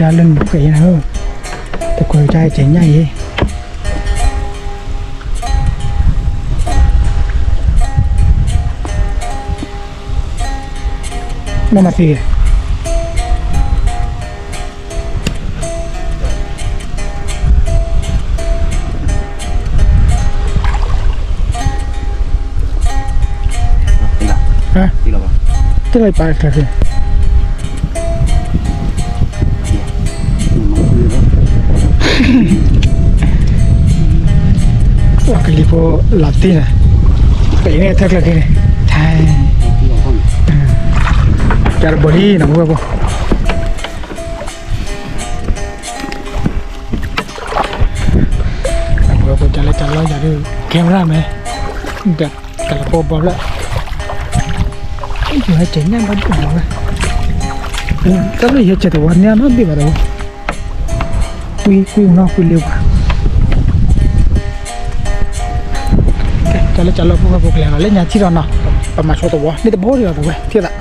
တၢ်လၢနကဲအံၤနၤဧၢ, တကွဲးကစၢ်ကဲညၣ်အံၤ, မ့ၢ်မၤသံ, တၢ်လၢပာ်ချၢ ကလံၤဖိလီၤတံၢ်န့ၣ်, ပအံၤန့ၣ်ထၢကျၢၤက့ၤန့ၣ်, ထဲ, ကၢ်တဘိလံနီၤ ဖိဝဲဖိ, ဖိဝဲဖိကၢ်လၢကၢ်လီၤယၤဒုး camera မ့ၢ်, ဒီးကလးဖိဘီဖျၢၣ်, ယဟဲကဲညၣ်ဘၣ်ဒိၣ်မးဝဲ, တၢ်လၢယဟဲကဲတဝီန့ၣ်နီတဘ့ၣ်ဘၣ်ဒီး, ကွံကွံနီၢ်ကွံလ့ဝါ, ကၢ်လၢကၢ်လီၤ ဖိဝဲဖိကလဲၤလီၤလၢညါထံၣ်ဒီးနီၤ, ပမၤဆိတဝီန့ၣ်တဘိဒံးလီၤ ပဝဲထံၣ်သး